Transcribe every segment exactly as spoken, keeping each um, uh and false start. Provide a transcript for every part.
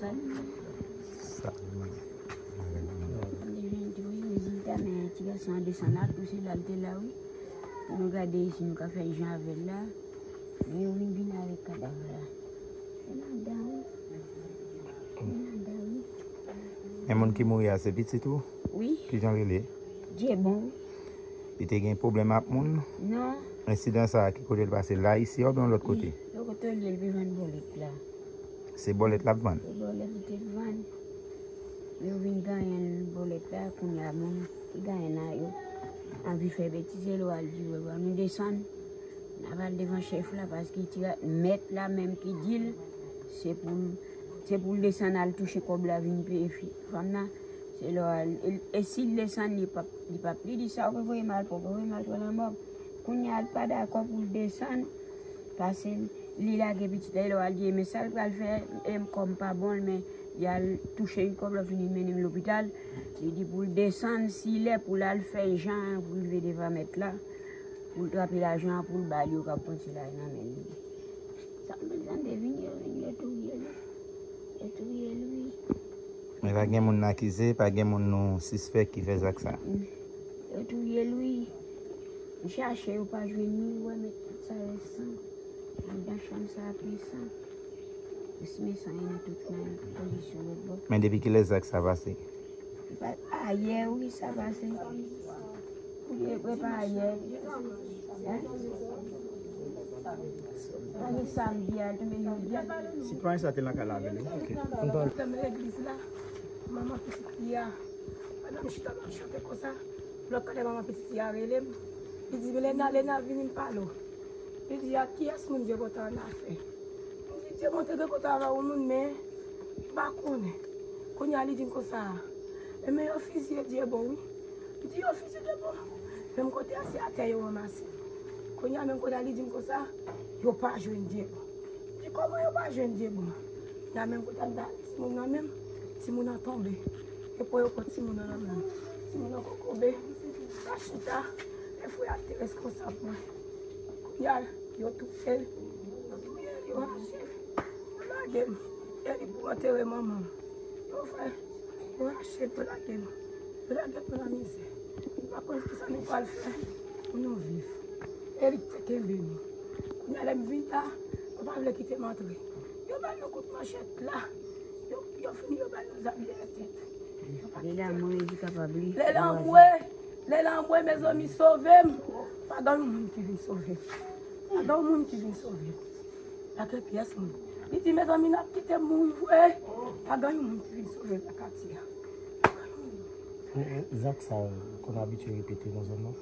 Sa, m ap jwenn tou, wi, rezilta, men ti gason an desann la, tou se la l te la, wi. Nou gade si nou ka fè jan avè l la. Men yo vin vin avèk kadav la. Se madanm, wi. Se madanm, wi. Men moun ki mouri a, se pitit ou? Wi. Kijan l rele? Djebon, wi. Li te gen pwoblèm ak moun? Non. Ensidan sa a, ki kote l pase? La, isi a, oubyen yon lòt kote? Wi, lòt kote l ye, l vin vann bòlèt la. Se bòlèt l ap vann? Se bòlèt li te vann. Yo vin genyen l bòlèt la, kounye a moun ki genyen nan yo anvi fè betiz, lè w al di, "Wè, wè, nou desann." N ap al devan chèf la, paske ti mèt la menm ki di l, se pou l, se pou l desann al touche kòb la, vin peye fi, fanm nan. Se lè w al, e, e si l desann, li p ap, li p ap, li di, "Sa w voye m al, pòk voye m al pran lanmò." Kounye a, l pa dakò pou l desann, paske li lage pitit la, e lè w al di, "Men sa l pral fè, e m kò m pa bon, men y al touche yon kòb, l ap vin mennen m lopital." Li di pou l desann, si lè pou l al fè jan an, pou l rive devan mèt la, pou l trape lajan an, pou l ba li, yo ka pran ti lari nan men li. Sa m te tande vin, yo vin, yo touye l. Yo touye l, wi. Men pa gen moun n akize, pa gen moun nou sispèk ki fè zak sa? Mm. Yo touye l, wi. M chache, yo pa jwenn li, wè, men tout sa yo san. Anndan chanm sa a plen san. Yo simen san yo nan tout nan pozisyon lòt bò. Men depi kilè zak sa pase? Ayè, wi, sa pase. Wi, e pa ayè. Hein? Pase samdi a, tonbe jodi a. Sitwayen sa te nan kay la avè l, wi. Ok. Ann pale. Nan legliz la, manman pitit li a, pandan m chita, m ap chante konsa, lòt kote manman pitit li a rele m. Li di, "Lena, Lena, vini m pale w." Li di, "A kiyès moun Dye kontan an afè?" M di, "Dye kontan, te gen kontan avè yon moun, men m pa konnen." Kounye a, li di m konsa, "Enben, yo fizye Dyebon, wi." M di, "Yo fizye Dyebon?" Menm kote a, se atè yo ranmase l. Kounye a, menm kote a, li di m konsa, "Yo pa jwenn Dyebon." M di, "Kòman yo pa jwenn Dyebon?" Nan menm kote a, m ta timoun nan menm, timoun nan tonbe. Yo pran, yo pran timoun nan nan men m. Timoun nan kokobe. Sa chita, men frè a te reskonsab mwen. Kounye a, yo touye l. Yo touye l, yo rache l. Yo lage m. E li pou antere manman m. Yo fè, yo rache l, yo lage m. Yo lage nou nan mizè. Nou pa konn kisa nou pral fè pou nou viv. E li ki te kenbe nou. Kounye a lè m vin la, yo pa vle kite m antre. Yo ba nou kout manchèt la. Yo, yo fini, yo ba nou zam dèyè tèt. Lè lanmwe di kapab li. Lè lanmwe, lè lanmwe, mezanmi, sove m. Pa gen yon moun ki vin sove m. Pa gen yon moun ki vin sove m. Pa gen pyès moun. Li di, "Mezanmi, n ap kite m mouri vre." Pa gen yon moun ki vin sove m nan katye a. E, e, zak sa yo konn abitye repete nan zòn nan?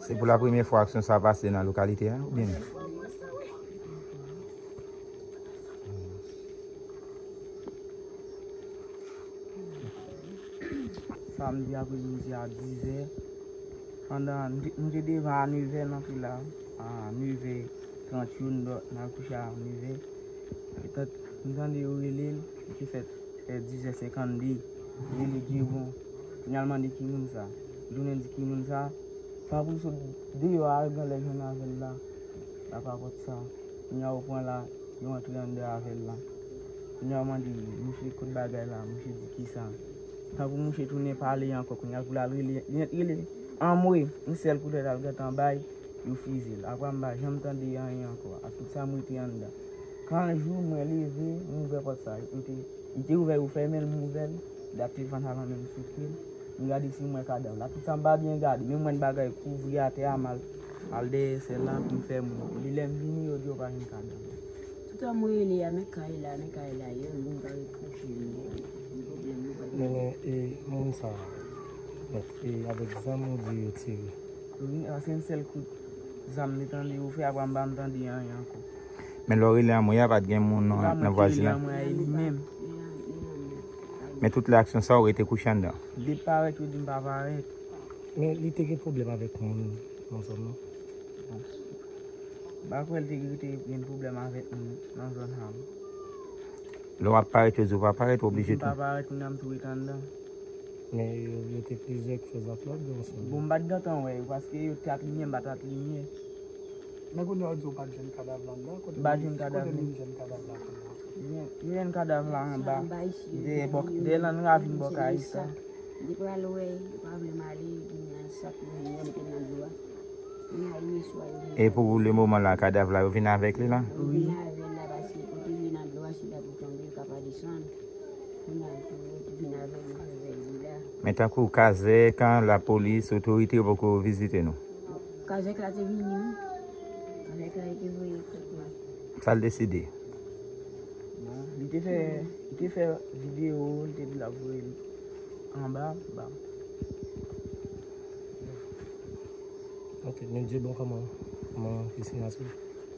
Se pou la premyè fwa aksyon sa pase nan lokalite a, oubyen? Samdi apremidi a dizè, pandan nou te, nou te devan a nevè, n antre la a nevè trant, youn dò, n al kouche a nevè. Etan m tande yo rele l, li te fèt, fè dizè senkannde, rele Dyebon. Kounye a l mande ki moun sa. Jounen di ki moun sa. Tanpri sot deyò a, gen lè jwenn avè l la, la pa pòt sa. Kounye a yo pran la, yo antre anndan avè l la. Kounye a yo mande mouche kot bagay la, mouche di kisa. Tanpri mouche tounen pale ankò, kounye a pou l al rele, li ret rele anmwe, yon sèl kout tèt al gentan bay, yo fizye l. Apre a m pa janm tande anyen ankò, ak tout sa m rete anndan. Kan jou mwen leve, m ouvè pòt sa, m te, li te ouvè, yo fèmen l, m ouvè l, dat telefòn sa nan men m, souke l, m gade si m wè kadav la. Tout sa m pa byen gade, men m wè yon bagay kouvri atè a, m al, al dèyè sèl la pou m fè moun. Epi lè m vini, yo di yo pa jwenn kadav la. Toutan mwen rele a, men kay la, men kay la, yo vin pa ret kouche, men pwoblèm nou pa. Men, men, e, moun sa, e, avèk zam ou di yo tire? Wi, a se yon sèl kout zam m te tande yo fè, apre m pa m tande anyen ankò. Men lè w rele anmwe a, pa t gen moun nan, nan vwazinaj? Anmwe a, e li menm. Men tout lè aksyon sa, ou rete kouche anndan? Li parèt, yo di m pa parèt. Men li te gen pwoblèm avèk moun nan zòn nan? Bon. M pa kwè l te rete gen pwoblèm avèk moun nan zòn sa, non. Lè w ap parèt, yo di w pa parèt, ou oblije tou. M pa parèt, kounye a m tou ret anndan. Men yo, yo te plizyè ki fè zak la, oubyen yon sèl? Bon, m pa t gentan wè yo, paske yo te ak limyè, m pa t ak limyè. Men kounye a, yo di w pa t jwenn kadav la anndan? Kote moun, kote moun jwenn kadav la kounye a? Yo jwenn kadav la anba, dèyè bò, dèyè lann ravin bò kay sa. Li pral wè, li pa vle m ale, li gen yon sak, li mete nan dlo a. Kounye a, yèswa, yo vin. E pou le moman la, kadav la, yo vin avèk li la? Yo vin avè l la, paske kote li nan dlo a, si l ap tonbe, li ka pa desann. Kounye a, pou yo vin avè l, yo fè vèy li la. Men tankou kazèk, lapolis, otorite yo poko vizite nou? Kazèk la te vini, wi. Kazèk la te voye kòt mwen. Sa l deside? Bon, li te fè, li te fè videyo, li te di l ap voye l anba, ba. Ok, men Dyebon kòman? Kòman ki siyati?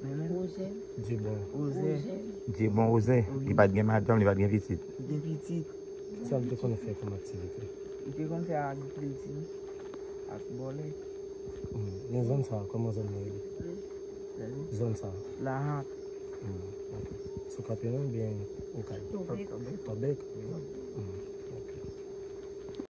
Men, men. Ozè. Dyebon. Ozè. Ozè. Dyebon Ozè. Wi. Li pa t gen madanm, li pa t gen pitit. Li gen pitit. Sa l te konn fè kòm aktivite? Li te konn fè agrikilti ak bòlè. Hmm. Men zòn sa, kòman zòn nan rele? Zòn sa. Lahat. Hmm. Ok. Sou kanpe non oubyen Okay? Tòbèk. Tòbèk.